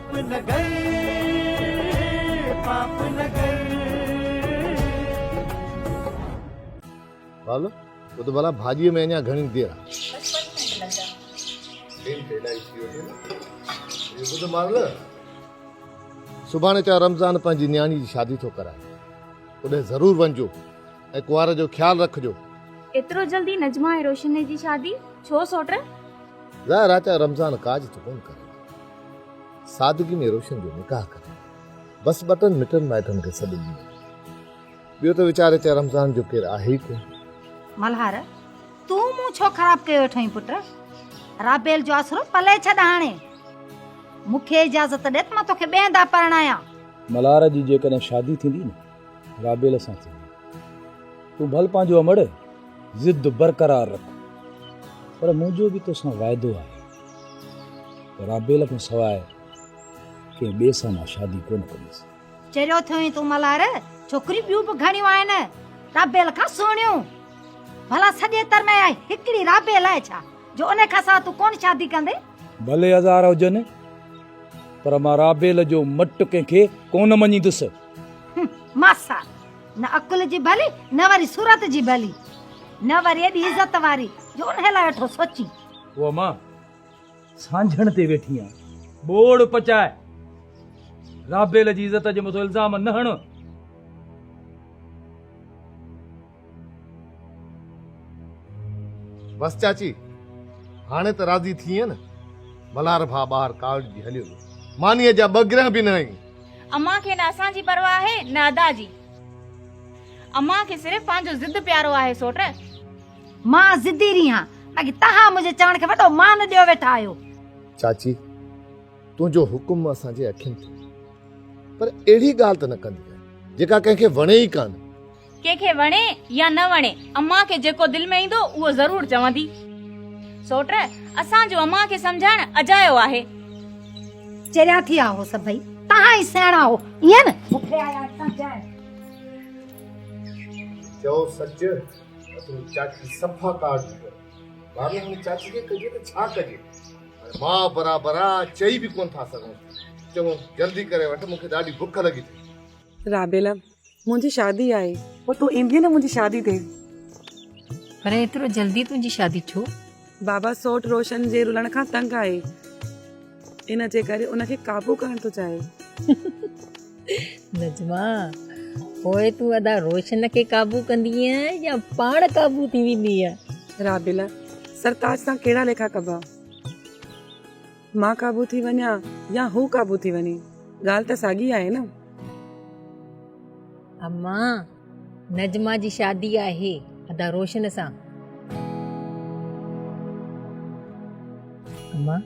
پاپ نگر پاپ نگر. بال، ٻڌ ڀلا ڀاڄيء ۾ اڃا گهڻي دير آ؟ بس پنج منٽ لڳندا. ٽيم ته الاهي ٿي ويو اٿئي نه. اهو ٻڌ مارل، سڀاڻي چا رمضان پنهنجي نياڻي جي شادي ٿو ڪرائي. اوڏهن ضرور وڃجو ۽ ڪنوار جو خيال رکجو. ايترو جلدي نجمه ۽ روشني جي شادي؟ ڇو سوٽ؟ ظاهر آ چا رمضان ڪاڄ ٿو ڪونه ڪرائي. سادگي ۾ روشن جو نڪاح ڪرائي. بس ٻه ٽن مٽن مائٽن کي سڏ ڏيندو. ٻيو ته ويچاري چا رمضان جو ڪير آهي ئي ڪونه. ملهار، تون منهن ڇو خراب ڪيو ويٺو آهين پٽ؟ رابيل جو آسرو پلئه ڇڏ هاڻي. مون کي اجازت ڏي ته مان توکي ٻئي هنڌان پرڻايان. ملهار جي جيڪڏهن شادي ٿيندي نه رابيل سان ٿيندي. تون ڀل پنهنجو امڙ ضد برقرار رک پر منهنجو به توسان واعدو آهي ته رابيل کان سواء ڪنهن ٻئي سان مان شادي ڪونه ڪندس. چريو ٿيو آهين تون ملهار، ڇوڪريون ٻيون به گهڻيون آهن، رابيل کان سهڻيون. ڀلا سڄي تر ۾ اها هڪڙي رابيل آهي ڇا، جو ان کان سواء تون ڪونه شادي ڪندين؟ ڀلي هزار هجن، پر مان رابيل جو مٽ ڪنهن کي ڪونه مڃيندس. ماسا، نه عقل جي ڀلي، نه وري صورت جي ڀلي، نه وري ايڏي عزت واري، جو انهيء لاء ويٺو سوچين. او امان، سانجهڻ تي ويٺي آن، ٻوڙ پچاء، رابيل جي عزت جي مٿو الزام نه هڻ. بس چاچي، هاڻي ته راضي ٿينء نه؟ ملهار ڀاء ٻاهر ڪاوڙجي هليو ويو. مانيء جا ٻه گرهه به نه هنئي. امان کي نه اسان جي پرواهه آهي نه ادا جي. امان کي صرف پنهنجو ضد پيارو آهي سوٽ. مان ضدي رهي هان، باقي توهان منهنجي چوڻ کي وڏو مان ڏيو ويٺا آهيو. چاچي، تنهنجو حڪم اسان جي اکين تي، پر اهڙي ڳالهه ته نه ڪندي ڪر، جيڪا ڪنهن کي وڻي ئي ڪانه. ڪنهن کي وڻي يا نه وڻي، امان کي جيڪو دل ۾ ايندو اهو ضرور چوندي. سوٽ، اسان جو امان کي سمجهائڻ اجايو آهي. چريا ٿي ويا هو سڀئي، توهان ئي سياڻا هو، ائين نه؟ مون کي آيا سمجهائڻ. چئو سچ. ته تنهنجي چاچي صفا ڪاڙ جي ڪري. بابي هاڻي چاچي کي ڪجي ته ڇا ڪجي؟ هاڻي ماء برابر آ چئي به ڪونه ٿا سگهون. چڱو جلدي ڪري وٺ مون کي ڏاڍي بک لڳي ٿي. رابيل منهنجي شادي آهي. پوء تون ايندينء نه منهنجي شادي تي؟ پر ايترو جلدي تنهنجي شادي ڇو؟ بابا سوٽ روشن جي رلڻ کان تنگ آهي. ان جي ڪري ان کي قابو ڪرڻ ٿو چاهي. نجما، پوء تون ادا روشن کي قابو ڪندينء يا پاڻ قابو ٿي ويندينء؟ رابيل، سرتاج سان ڪهڙا ليکا ڪبا؟ مان قابو ٿي وڃان يا هو قابو ٿي وڃي، ڳالهه ته ساڳي آهي نه. امان، نجما جي شادي آهي ادا روشن سان. امان،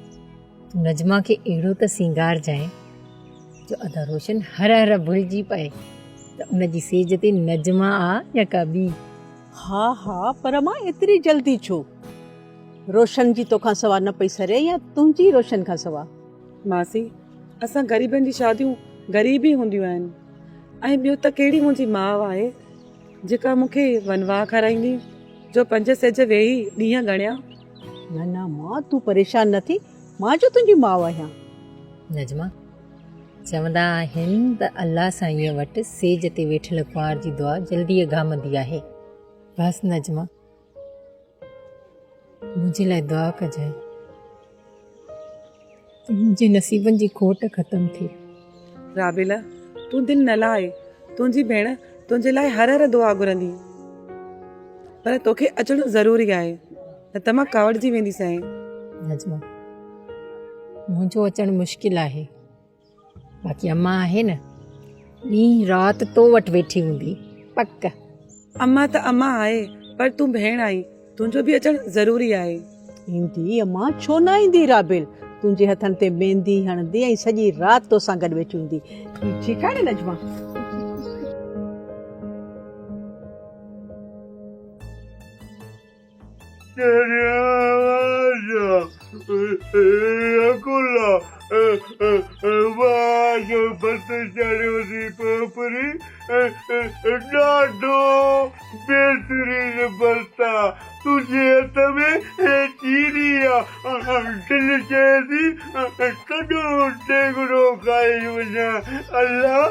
تون نجما کي اهڙو ته سينگارجانء جو ادا روشن هر هر ڀلجي پئي ته ان جي سيج تي نجما آ يا ڪا ٻي. ها ها پر امان ايتري جلدي ڇو؟ روشن جي توکان سوا نه پئي سري يا تنهنجي روشن کان سوا؟ ماسي اسان غريبن جي شاديون غريب ئي هونديون آهن ۽ ٻيو ته ڪهڙي منهنجي ماء آهي جيڪا مون کي ونواهه کارائيندي جو پنج سيج ويهي ڏينهن ڳڻيان. نه نه ماء تون پريشان نه ٿي مان جو تنهنجي ماء آهيان. نجمه، چوندا آهن ته الله سائينء وٽ سيج تي ويٺل ڪنوار جي دعا جلدي اگهامندي آهي. بس نجمه، منهنجي لاء دعا ڪجانء ته منهنجي نصيبن جي کوٽ ختم ٿئي. رابيل، تون دل نه لاهه، تنهنجي ڀيڻ تنهنجي لاء هر هر دعا گهرندي. پر توکي اچڻ ضروري آهي، نه ته مان ڪاوڙجي وينديسانء. نجمه، منهنجو اچڻ مشڪل آهي، باقي امان آهي نه، ڏينهن رات تو وٽ ويٺي هوندي، پڪ. امان ته امان آهي، پر تون ڀيڻ آهين، تنهنجو به اچڻ ضروري آهي. ايندي امان، ڇو نه ايندي رابيل، تنهنجي هٿن تي ميندي هڻندي ۽ سڄي رات توسان گڏ ويٺي هوندي. ٺيڪ آهي نه نجمه؟ ڀت چاڙهيوسين پوپري ڏاڍو بهترين ڀت آ تنهنجي هٿ ۾ چيري آ دل چئي ٿي سڄو ديڳڙو کائي وڃان الله.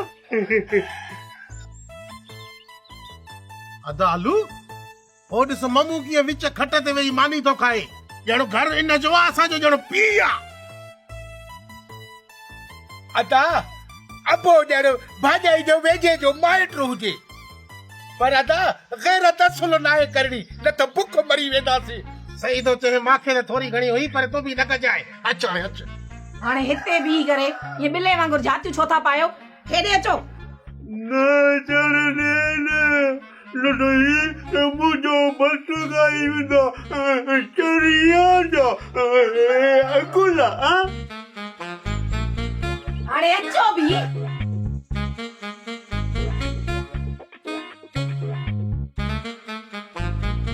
ادا علو هو ڏس ممو ڪيئن وچ کٽ تي ويهي ماني ٿو کائي، ڄڻ گهر ان جو آ اسان جو ڄڻ پيء آ. ادا ابو ڄڻ ڀاڄائي جو ويجهي جو مائٽ هجي. پر ادا غيرت اصل ناهي ڪرڻي نه ته بک مري وينداسين. صحيح ٿو چوين مانکي ته ٿوري گهڻي هئي پر تون به نه ڪجانء. اچ هاڻي اچ. هاڻي هتي بيهي ڪري ائين ٻلي وانگر جهاتيون ڇو ٿا پايو؟ هيڏي اچو. نه اچڻ ڏي نه. نه ته هي منهنجو ڀت کائي ويندا چريا جا اگلا. هاڻي اچو به.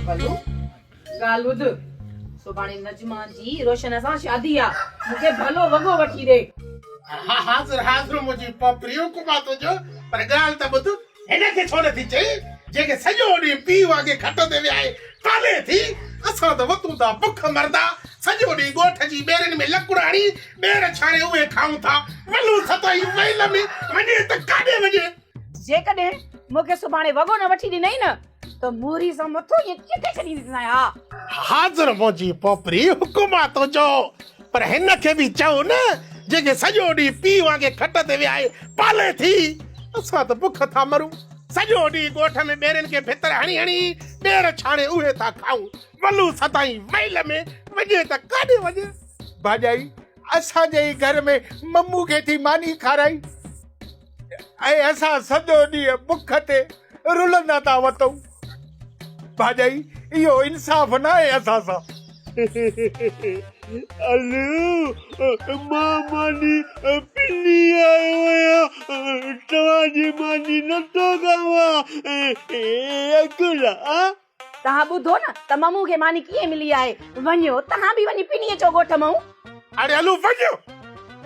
بلو ڳالهه ٻڌ سڀاڻي نجما جي روشن سان شادي آ مون کي ڀلو وڳو وٺي ڏي. ها حاضر حاضر منهنجي پوپري حڪم آ تنهنجو پر ڳالهه ته ٻڌ هن کي ڇو نٿي چئين، جنهن کي سڄو ڏينهن پيء وانگي کٽ تي ويهائي پالي ٿي؟ اسان ته وتون ٿا بک مردا، سڄو ڏينهن ڳوٺ جي ٻيرين ۾ لڪڙ هڻي، ٻير ڇاڻي اهي کائون ٿا. ولو ستائي ويل ۾ وڃي ته ڪاڏي وڃي؟ جيڪڏهن مون کي سڀاڻي وڳو نه وٺي ڏنئي نه ته موري سان مٿو ائين چٽي ڇڏينديسانء ها. حاضر منهنجي پوپري، حڪم آ تنهنجو، پر هن کي به چئو نه، جنهن کي سڄو ڏينهن پيء وانگي کٽ تي ويهائي پالي ٿي. اسان ته بک ٿا مرون. سڄو ڏينهن ڳوٺ ۾ ٻيرين کي ڀتر هڻي هڻي ٻير ڇاڻي اهي ٿا کائون. ولو سدائين ويل ۾ وڃي ته ڪاڏي وڃي؟ ڀاڄائي اسان جي ئي گهر ۾ ممو کي ٿي ماني کارائي ۽ اسان سڄو ڏينهن بک تي رلندا ٿا وتون. ڀاڄائي اهو انصاف ناهي اسان سان. الو مان ماني پني آيو آهيان توهان جي ماني نٿو کاوان اگلا. توهان ٻڌو نه ته ممو کي ماني ڪيئن ملي آهي وڃو توهان به وڃي پني اچو ڳوٺ مئون. اڙي الو وڃ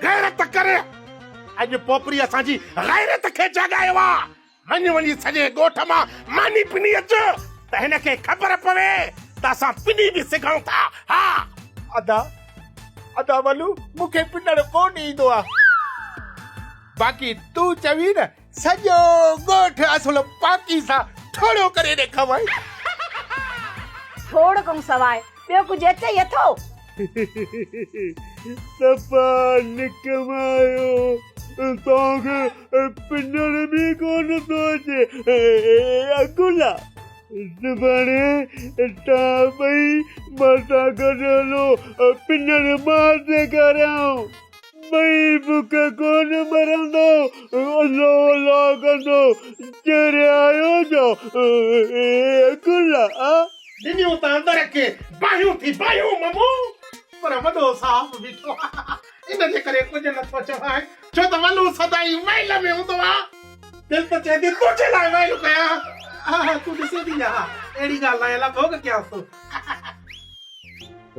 غيرت ڪري اڄ پوپري اسان جي غيرت کي جاڳايو آ. وڃ وڃي سڄي ڳوٺ مان ماني پني اچ ته هن کي خبر پوي ته اسان پني به سگهون ٿا. ها. ادا ادا ولو مون کي پنڻ ڪونه ايندو آ. باقي تون چوين نه سڄو ڳوٺ اصل پاڪي سان ٺوڙهو ڪري ڏيکاوانء. ٺوڙ کان سواء ٻيو ڪجهه اچئي اٿو؟ صفا نڪما آهيو، توهان کي پنڻ به ڪونه ٿو اچي. اگلا، سڀاڻي توهان ٻئي مان سان گڏ هلو، پنڻ مان سيکاريانو. ٻئي بک ڪونه مرندو، الله الله ڪندو، چريا آهيو ڇا؟ اگلا. ڏنيون ته اندر کي باهيون ٿي باهيون ممو پر وڏو صاف بيٺو آ ان جي ڪري ڪجهه نه ٿو چوانء ڇو ته ولو سدائين ويل ۾ هوندو آ دل ته چئي ٿي تنهنجي لاء ويل ڪيان تون ڏسين ٿي نه ها اهڙي ڳالهه ناهي الا ڀوڳ ڪيانس ٿو.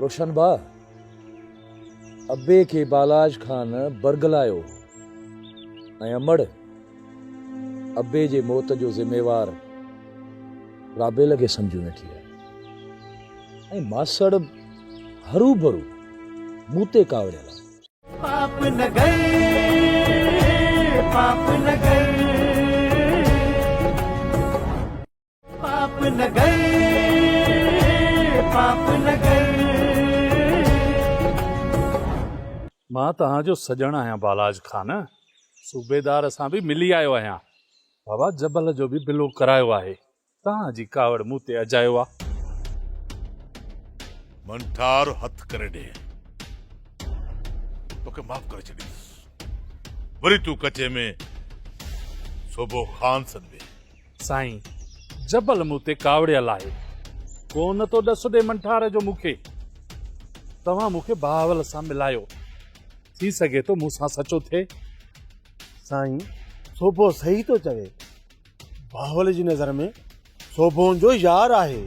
روشن ڀاء ابي کي بالاچ خان برغلايو هو ۽ امڙ ابي جي موت جو ذميوار رابيل کي سمجهيون ويٺي آهي ۽ ماسڙ هروڀرو مون تي ڪاوڙيل آهي. پاپ نگر پاپ نگر پاپ نگر پاپ نگر. مان توهان جو سڄڻ آهيان بالاچ خان، صوبيدار سان به ملي آيو آهيان. بابا جبل جو به بلو ڪرايو آهي، توهان جي ڪاوڙ مون تي اجايو آ. منٺار هٿ ڪري ڏي، توکي معاف ڪري ڇڏيندس. وري تون ڪچي ۾ صوبو خان سڏبين. سائين، جبل مون تي ڪاوڙيل آهي. ڪو نه ٿو ڏس ڏي منٺار جو مون کي. توهان مون کي بهاول سان ملايو. ٿي سگهي ٿو مون سان سچو ٿئي. سائين، سوڀو صحيح ٿو چوي. بهاول جي نظر ۾ سوڀو هن جو يار آهي.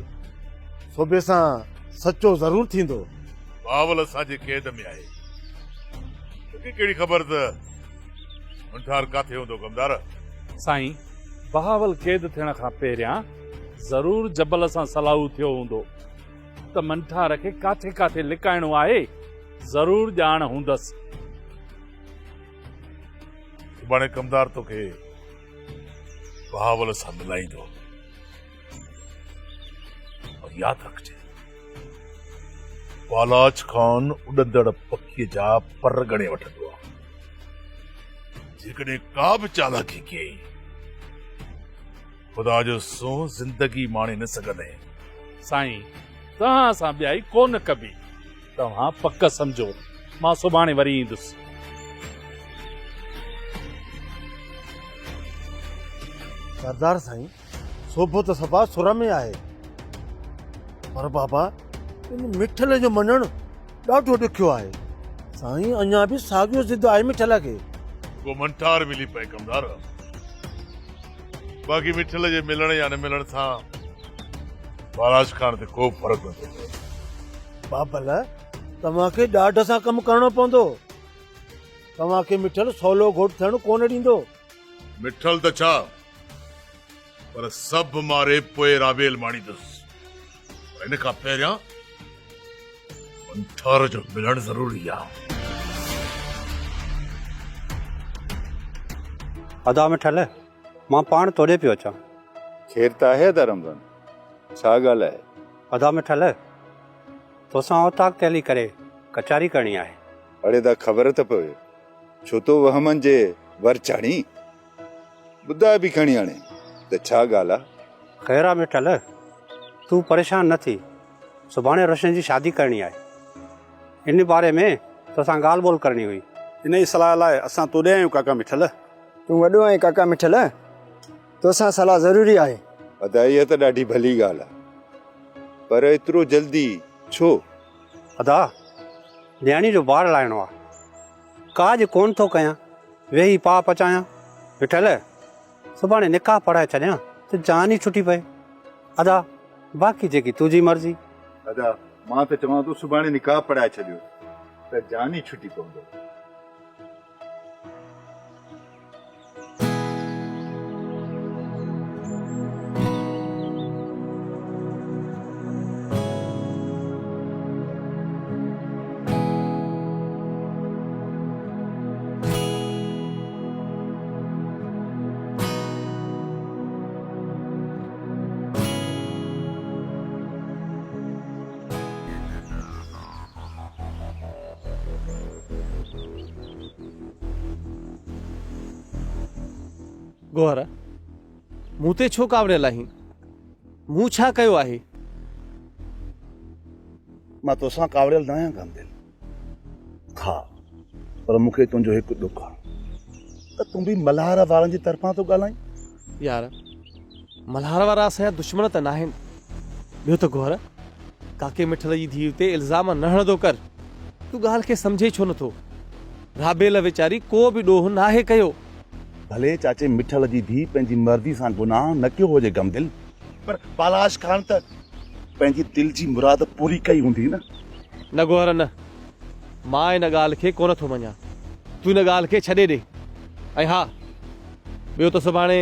سوڀي سان سچو ضرور ٿيندو. بهاول اسان جي قيد ۾ آهي. توکي ڪهڙي خبر ته. منٺار ڪاٿي هوندو ڪمدار؟ سائين، بهاول قيد ٿيڻ کان پهريان ضرور جبل سان صلاحو ٿيو هوندو ته منٺار کي ڪاٿي ڪاٿي لڪائڻو آهي، ضرور ڄاڻ هوندس. سڀاڻي ڪمدار توکي بهاول سان ملائيندو. ۽ ياد رکجي بالاچ خان اڏندڙ پکيء جا پر ڳڻي وٺندو آهي. جيڪڏهن ڪا به چالاڪي ڪيئي، خدا جو سونهن زندگي ماڻي نه سگهندين. سائين، توهان سان ٻيائي ڪونه ڪبي. توهان پڪ سمجهو، مان سڀاڻي وري ايندس. سردار سائين، سوڀو ته صفا سر ۾ آهي، پر بابا ان مٺل جو مڃڻ ڏاڍو ڏکيو آهي. سائين اڃا به ساڳيو ضد آهي مٺل کي. ڪو منٺار ملي پئي ڪمدار. باقي مٺل جي ملڻ يا نه ملڻ سان بالاچ خان تي ڪو فرق نه ٿو پوي. بابل، توهان کي ڏاڍ سان ڪم ڪرڻو پوندو. توهان کي مٺل سولو گهوٽ ٿيڻ ڪونه ڏيندو. مٺل ته ڇا، پر سڀ ماري پوء رابيل ماڻيندس. پر ان کان پهريان منٺار جو ملڻ ضروري آ. ادا مٺل، مان پاڻ توڏي پيو اچان. خير ته آهي ادا رمضان، ڇا ڳالهه آهي؟ ادا مٺل، توسان اوطاق تي هلي ڪري ڪچهري ڪرڻي آهي. اڙي ادا خبر ته پوي، ڇو ٿو وهمن جي ور چاڙهين؟ ٻڌاء به کڻي هاڻي ته ڇا ڳالهه آ؟ خير آ مٺل، تون پريشان نه ٿي، سڀاڻي روشن جي شادي ڪرڻي آهي. ان باري ۾ توسان ڳالهه ٻولهه ڪرڻي هئي. انهيء صلاح لاء اسان توڏي آيون ڪاڪا مٺل. تون وڏو آهين ڪاڪا مٺل، توسان صلاح ضروري آهي. ادا اها ته ڏاڍي ڀلي ڳالهه آ، پر ايترو جلدي ڇو؟ ادا، نياڻي جو بار لاهڻو آ. ڪاڄ ڪونه ٿو ڪيان، ويهي پاء پچايان. مٺل، سڀاڻي نڪاح پڙهائي ڇڏيان ته جان ئي ڇٽي پئي. ادا، باقي جيڪي تنهنجي مرضي. ادا، مان ته چوان ٿو سڀاڻي نڪاح پڙهائي ڇڏيو ته جان ئي ڇٽي پوندو. گوهر، مون تي ڇو ڪاوڙيل آهين؟ مون ڇا ڪيو آهي؟ مان توسان ڪاوڙيل ناهيان غمدل. ها، پر مون کي تنهنجو هڪ ڏک آ ته تون به ملهار وارن جي طرفان ٿو ڳالهائين. يار، ملهار وارا اسان جا دشمن ته ناهن. ٻيو ته گوهر، ڪاڪي مٺل جي ڌيء تي الزام نه هڻندو ڪر. تون ڳالهه کي سمجهين ڇو نٿو؟ رابيل ويچاري ڪو به ڏوهه ناهي ڪيو. ڀلي چاچي مٺل جي ڌيء پنهنجي مرضي سان گناهه نه ڪيو هجي غمدل، پر بالاش خان ته پنهنجي دل جي مراد پوري ڪئي هوندي نه. نه گوهر نه، مان ان ڳالهه کي ڪونه ٿو مڃان. تون ان ڳالهه کي ڇڏي ڏي. ۽ ها، ٻيو ته سڀاڻي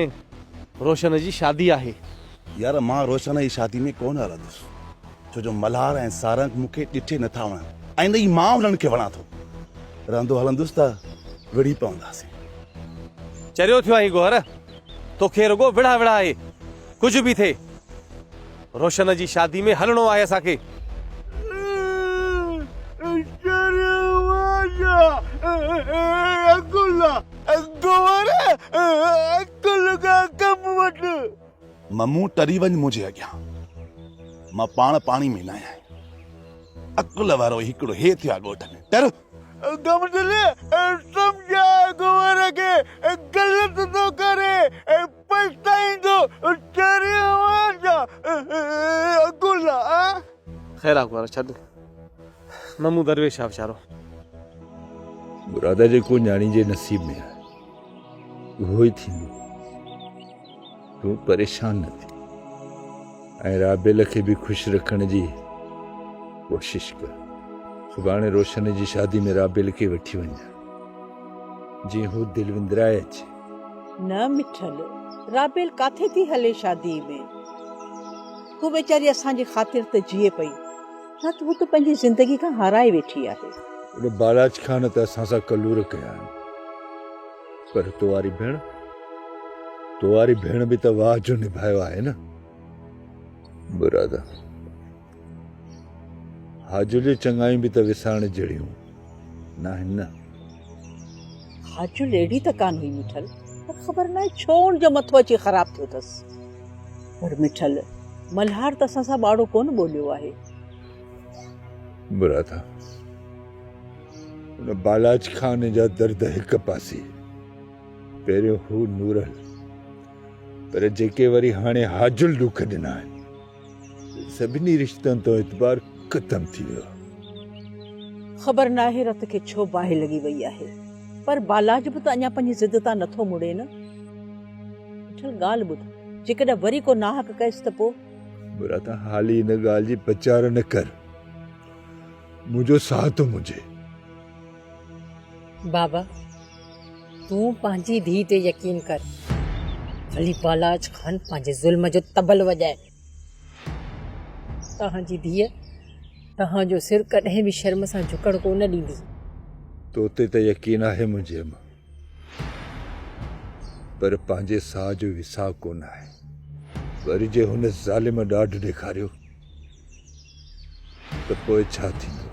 روشن جي شادي آهي. يار مان روشن جي شادي ۾ ڪونه هلندس، ڇو جو ملهار ۽ سارنگ مون کي ڏٺي نه ٿا وڻن ۽ نه ئي مان انهن کي وڻان ٿو. رهندو هلندس ته وڙهي پونداسين. چريو ٿيو آهين گوهر، توکي رڳو وڙها وڙها آهي. ڪجهه به ٿئي، روشن جي شادي ۾ هلڻو آهي اسان کي. ممون ٽري وڃ منهنجي اڳيان، مان پاڻ پاڻي ۾ ناهيان. عقل وارو هڪڙو هي ٿيو آ ڳوٺ ۾، ٽر. غمدل سمجهاء گوهر کي، غلط ٿو ڪري، پڇتائيندو، چريو آهيان ڇا، عقل آ. خير آ گوهر ڇڏ، ممون درويش آ ويچارو. مراد جيڪو نياڻي جي نصيب ۾ آهي اهو ئي ٿيندو. تون پريشان نه ٿي ۽ رابيل کي به خوش رکڻ جي ڪوشش ڪر. سڀاڻي روشن جي شادي ۾ رابيل کي وٺي وڃجانء. جيئن هو دل وندرائي اچي. نه مٺل، رابيل ڪاٿي ٿي هلي شاديء ۾؟ هوء ويچاري اسان جي خاطر ته جيئي پئي، نه ته هوء ته پنهنجي زندگي کان هارائي ويٺي آهي. ان بالاچ خان ته اسان سان ڪلور ڪيا آهن، پر تو واري ڀيڻ، تو واري ڀيڻ به ته واهه جو نڀايو آهي نه. برادا، حاجل جون چڱايون به ته وسارڻ جهڙيون ناهن نه. حاجل اهڙي ته ڪانه هئي مٺل، پر خبر ناهي ڇو ان جو مٿو اچي خراب ٿيو اٿس. پر مٺل، ملهار ته اسان سان ٻاڙو ڪونه ٻوليو آهي. برادا، ان بالاچ خان جا درد هڪ پاسي، پهريون هو نورل، پر جيڪي وري هاڻي حاجل ڏک ڏنا آهن. سڀني رشتن تان اعتبار ختم ٿي ويو آهي. خبر ناهي رت کي ڇو باهه لڳي وئي آهي، پر بالاچ به ته اڃا پنهنجي ضد تان نٿو مڙي نه. مٺل ڳالهه ٻڌ، جيڪڏهن وري ڪو ناحق ڪيس ته پوء؟ براتا حالي ان ڳالهه جي پچار نه ڪر، منهنجو ساهه ٿو منجهي. بابا، تون پنهنجي ڌيء تي يقين ڪر. ڀلي بالاچ خان پنهنجي ظلم جو طبل وڄائي. توهان جي ڌيء توهان جو سر ڪڏهن به شرم سان جهڪڻ ڪونه ڏيندي. تو تي ته يقين آهي منهنجي اما، پر پنهنجي ساهه جو ويساهه ڪونه آهي. وري جي هن ظالم ڏاڍ ڏيکاريو ته پوء ڇا ٿيندو؟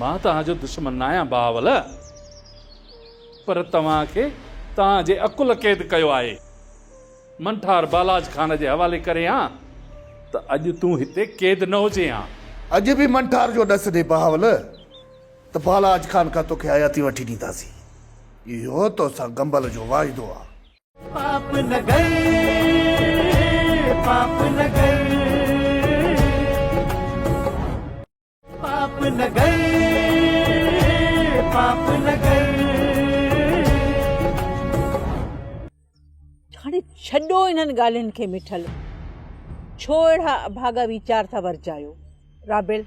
مان توهان جو دشمن ناهيان بهاول، پر توهان کي توهان جي عقل قيد ڪيو آهي. منٺار بالاچ خان جي حوالي ڪرين ها ته اڄ تون هتي قيد نه هجين ها. اڄ به منٺار جو ڏس ڏي بهاول ته بالاچ خان کان توکي حياتي وٺي ڏينداسين. اهو توسان گنبل جو واعدو آ. پاپ نگر پاپ نگر پاپ نگر پاپ نگر. هاڻي ڇڏو انهن ڳالهين کي مٺل، ڇو اهڙا اڀاڳا ويچار ٿا ورجايو. رابيل،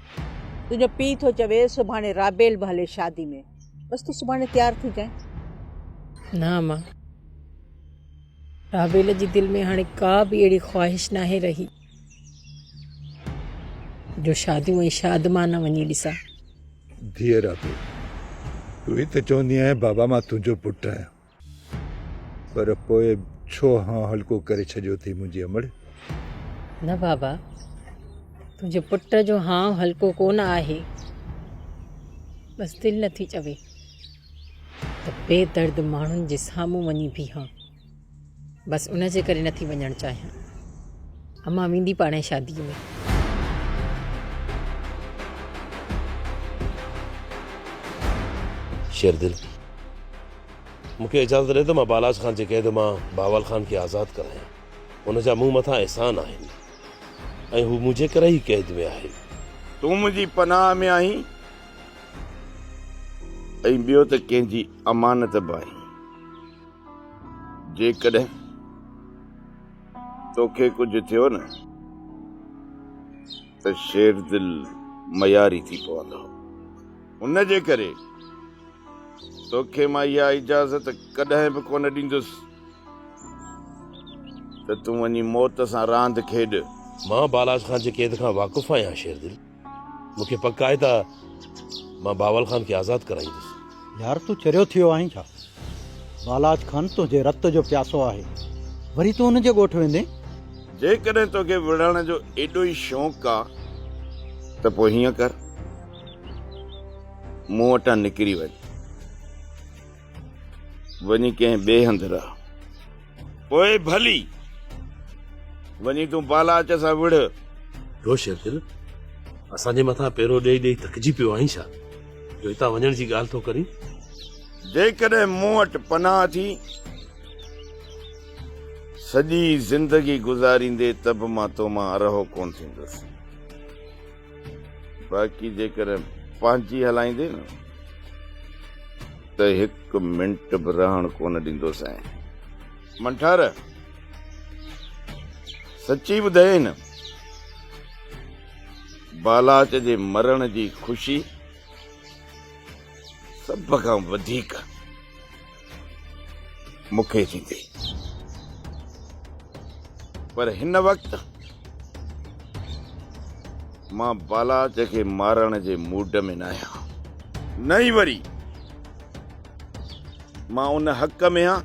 تنهنجو پيء ٿو چوي سڀاڻي رابيل به هلي شادي ۾، بس تون سڀاڻي تيار ٿجانء. نه امان، رابيل جي دل ۾ هاڻي ڪا به اهڙي خواهش ناهي رهي. جو شاديون ۽ شادمانا وڃي ڏسان. ڌيء رابيل، تون ئي ته چوندي آهين بابا مان تنهنجو پٽ آهيان. پر پوء ڇو هانء هلڪو ڪري ڇڏيو اٿئي منهنجي امڙ؟ نه بابا، تنهنجي پٽ جو هانء هلڪو ڪونه آهي. بس دل نٿي چوي ته بي درد ماڻهن جي سامهون وڃي بيهان. بس ان جي ڪري نٿي وڃڻ چاهيان. امان ويندي پاڻهي شاديء ۾. شيردل، مون کي اجازت ڏي ته مان بالاچ خان جي قيد مان بهاول خان کي آزاد ڪرايان. هن جا مون مٿان احسان آهن ۽ هو منهنجي ڪري ئي قيد ۾ آهي. تون منهنجي پناهه ۾ آهين ۽ ٻيو ته ڪنهن جي امانت به آهين. جيڪڏهن توکي ڪجهه ٿيو نه ته شيردل مياري ٿي پوندو. ان جي ڪري توکي مان اها اجازت ڪڏهن به ڪونه ڏيندس ته تون وڃي موت سان راند کيڏ. مان بالاچ خان جي قيد کان واقف آهيان شيردل. مون کي پڪ آهي ته مان بهاول خان کي آزاد ڪرائيندس. يار تون چريو ٿي ويو آهين ڇا؟ بالاچ خان تنهنجي رت جو پياسو آهي، وري تون ان جي ڳوٺ ويندين؟ جيڪڏهن توکي وڙهڻ جو ايڏو ئي شوق آ ته پوء هيئن ڪر، مون وٽان نڪري وڃ، وڃي ڪنهن ٻئي هنڌ رهه. پوء ڀلي وڃي تون بالاچ سان وڙهه. رو شيردل، اسان جي مٿان پيرو ڏيئي ڏيئي ٿڪجي پيو آهين ڇا، جو هتان وڃڻ جي ڳالهه ٿو ڪرين؟ جيڪڏهن مون وٽ پناهه ٿي سڄي زندگي گذاريندي ته به مان تو مان ارهو ڪونه ٿيندس. باقي جيڪڏهن پنهنجي هلائيندين نه ته هڪ منٽ به رهڻ ڪونه ڏيندوسانء. منٺار، سچي ٻڌايئي نه، بالاچ جي مرڻ جي خوشي سڀ کان وڌيڪ مون کي ٿيندي. پر هن وقت مان بالاچ کي مارڻ جي موڊ ۾ ناهيان. نه ئي وري مان ان حق ۾ آهيان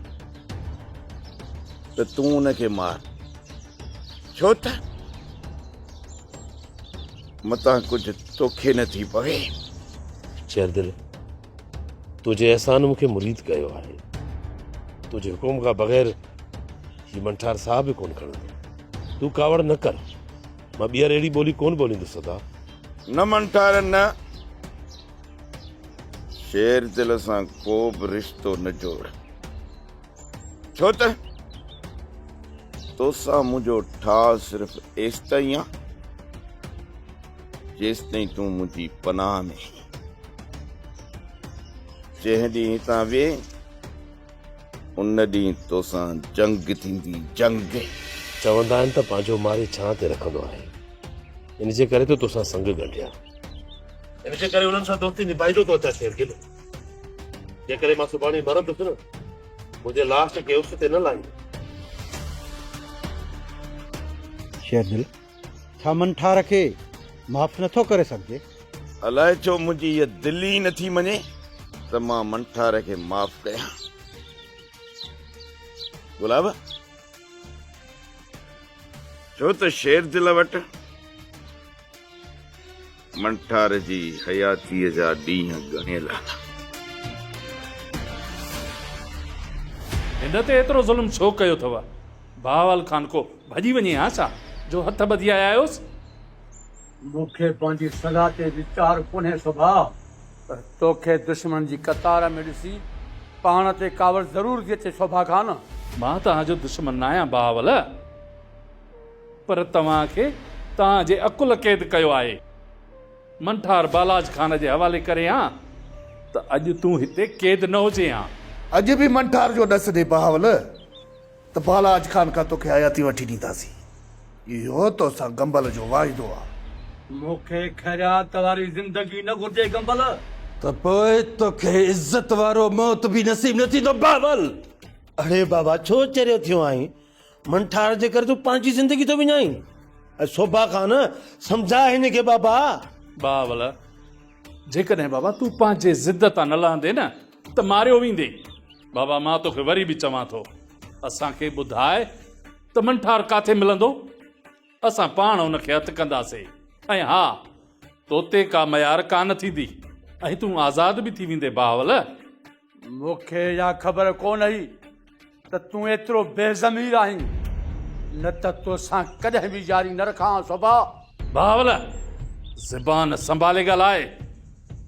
ته تون ان کي مار. ڇو ته متان ڪجهه توکي نه ٿي پوي. شيردل، تنهنجي احسان مون کي مريد ڪيو آهي. تنهنجي حڪم کان بغير هي منٺار ساهه به ڪونه کڻندو. تون ڪاوڙ نه ڪر. مان ٻيهر اهڙي ٻولي ڪونه ٻوليندس ادا. نه منٺار نه. شيردل سان ڪو به رشتو نه جوڙ. ڇو ته توسان منهنجو ٺاهه صرف ايستائين آ جيستائين تون منهنجي پناهه ۾ آهين. جنهن ڏينهن هتان وئين ان ڏينهن توسان جنگ ٿيندي جنگ. چوندا آهن ته پنهنجو ماري ڇانء تي رکندو آهي. ان جي ڪري ٿو توسان سنگ ڳنڍيان. ان جي ڪري انهن سان دوستي نڀائيندو ٿو اچان شيرگل. جيڪڏهن مان سڀاڻي مرندس نه منهنجي لاش کي اس تي نه لاهيندو. شيردل، ڇا منٺار کي معاف نٿو ڪري سگهجي؟ الائي ڇو منهنجي هيء دل ئي نٿي مڃي ته مان منٺار کي معاف ڪيان. گلاب، ڇو ته شيردل وٽ منٺار جي حياتيء جا ڏينهن ڳڻيل آهن. هن تي ايترو ظلم ڇو ڪيو اٿو؟ بهاول خان ڪو ڀڄي وڃي ها ڇا، جو هٿ ٻڌي آيا آهيوس؟ مون کي پنهنجي صلاح تي ويچار ڪونهي سوڀا، پر توکي دشمن جي قطار ۾ ڏسي پاڻ تي ڪاوڙ ضرور ٿي اچي سوڀا خان. مان توهان جو دشمن ناهيان بهاول. پر توهان کي توهان جي عقل قيد ڪيو آهي. منٺار بالاچ خان جي حوالي ڪرين ها ته اڄ تون هتي قيد نه هجين ها. اڄ به منٺار جو ڏس ڏي بهاول ته بالاچ خان کان توکي حياتي وٺي ڏينداسين. اهو توسان گنبل جو واعدو آ. مون کي خيرات واري زندگي نه گهرجي گنبل. ته پوء توکي عزت وارو موت به نصيب نه ٿيندو بهاول. اڙي بابا ڇو چريو ٿيو آهين؟ منٺار جي ڪري تون پنهنجي زندگي ٿو وڃائين. اي سوڀا خان سمجهاء هن کي بابا. بهاول، جيڪڏهن بابا تون پنهنجي ضد تان نه لهندين نه ته ماريو ويندين. بابا مان توکي وري به چوان ٿو اسان کي ٻڌاء ته منٺار ڪاٿي ملندو؟ اسان پاڻ ان کي هٿ ڪنداسين ۽ ها توتي ڪا ميار ڪانه ٿيندي ۽ تون آزاد به ٿي ويندين بهاول. مون کي اها خبر ڪونه هئي ته تون ايترو بي ضمير آهين، نه ته توسان ڪڏهن به ياري نه رکان ها صبا. بهاول، زبان سنڀالي ڳالهاء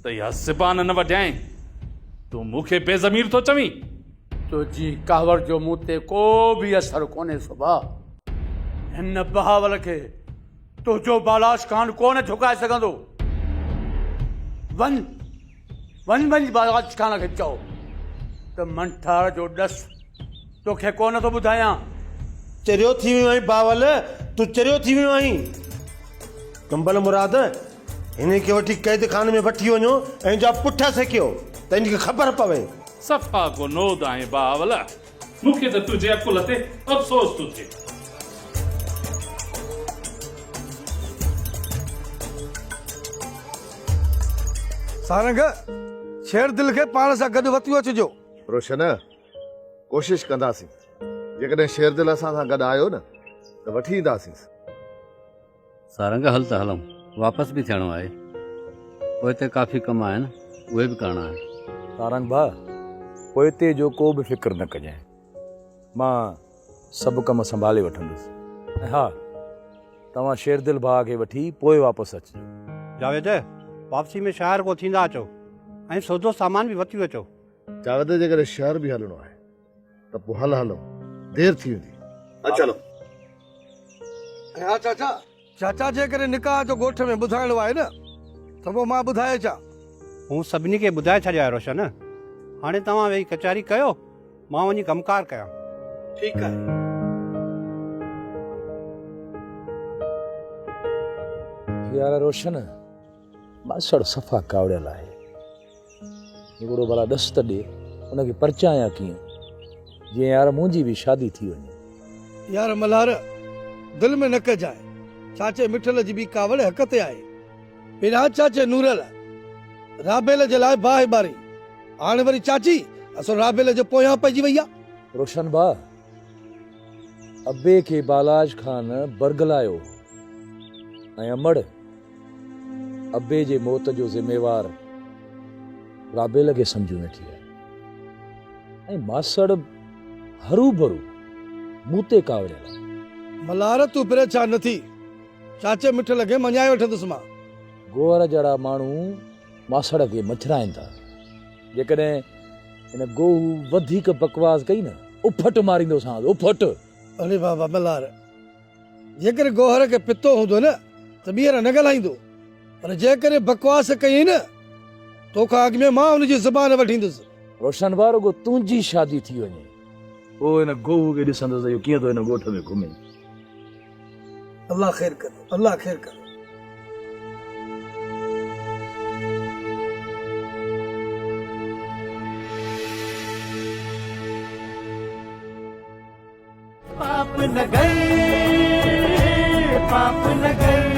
ته اها زبان نه وڍيائين. تون مون کي بي ضمير ٿو چوين؟ تنهنجي ڪاوڙ جو مون تي ڪو به اثر ڪونهي صبا. هن بهاول کي تنهنجو بالاش خان ڪونه جهڪائي سگهندو. وڃ. وڃ وڃ بالاچ خان کي چئو ته منٺار جو ڏس توکي ڪو نه ٿو ٻڌايان. چريو ٿي ويو آهين باول، تون چريو ٿي ويو آهين. ڪمبل مراد، هن کي وٺي قيد خاني ۾ وٺي وڃو ۽ هن جا پٺ سيڪيو ته هن کي خبر پوي. صفا ڪو نود آهين باول. مون کي ته تنهنجي عقل تي افسوس ٿو ٿئي. سارنگ، شير دل کي پاڻ سان گڏ وتيو اچجو. روشن، ڪوشش ڪنداسين. جيڪڏهن شير دل اسان سان گڏ آيو نه ته وٺي اينداسينس. سارنگ، هل ته هلون. واپس به ٿيڻو آهي. پوئتي ڪافي ڪم آهن، اهي به ڪرڻا آهن. سارنگ ڀاء، پوئتي جو ڪو به فڪر نه ڪجانء. مان سڀ ڪم سنڀالي وٺندس. ۽ ها، توهان شيردل ڀاء کي وٺي پوء واپس اچجو. جاويد، واپسي ۾ شهر ڪو ٿيندا اچو ۽ سودو سامان به وتيون اچو. جاويد، جيڪڏهن شهر به هلڻو آهي ته پوء هل هلون، دير ٿي ويندي. اچ هلون. ۽ ها چاچا! چاچا جيڪڏهن نڪاح جو ڳوٺ ۾ ٻڌائڻو آهي نه ته پوء مان ٻڌائي اچان. مون سڀني کي ٻڌائي ڇڏيو آهي روشن. هاڻي توهان ويهي ڪچهري ڪيو، مان وڃي ڪم ڪار ڪيان. ٺيڪ آهي. يار روشن، ماسڙ صفا ڪاوڙيل آهي. هڪڙو ڀلا ڏس ته ڏي، ان کي پرچايان ڪيئن، جيئن يار منهنجي به شادي ٿي وڃي. يار ملهار، دل ۾ نه ڪجانء، چاچي مٺل جي به ڪاوڙ حق تي آهي. پهريان چاچي نورل، رابيل جي لاء باهه ٻاري، هاڻ وري چاچي اصل رابيل جي پويان پئجي وئي آ. روشن ڀاء، ابي کي بالاچ خان برغلايو هو ۽ امڙ ابي جي موت جو ذميوار رابيل کي سمجهيو ويٺي آهي ۽ ماسڙ هروڀرو مون تي ڪاوڙيل آهي. ملهار تون پريشان نه ٿي، چاچي مٺل کي مڃائي وٺندس مان. گوهر جهڙا ماڻهو ماسڙ کي مڇرائين ٿا. جيڪڏهن هن گوهو وڌيڪ بڪواس ڪئي نه، اڦٽ ماريندوسانس، اڦٽ. اڙي بابا ملهار، جيڪڏهن گوهر کي پتو هوندو نه ته ٻيهر نه ڳالهائيندو، پر جيڪڏهن بڪواس ڪيائين نه، توکان اڳ ۾ مان هن جي زبان وڍيندس. روشن ڀاء رڳو تنهنجي شادي ٿي وڃي، پوء هن گوهو کي ڏسندس ته اهو ڪيئن ٿو هن ڳوٺ ۾ گهمي. الله خير ڪندو، الله خير ڪندو. پاپ نگر، پاپ نگر.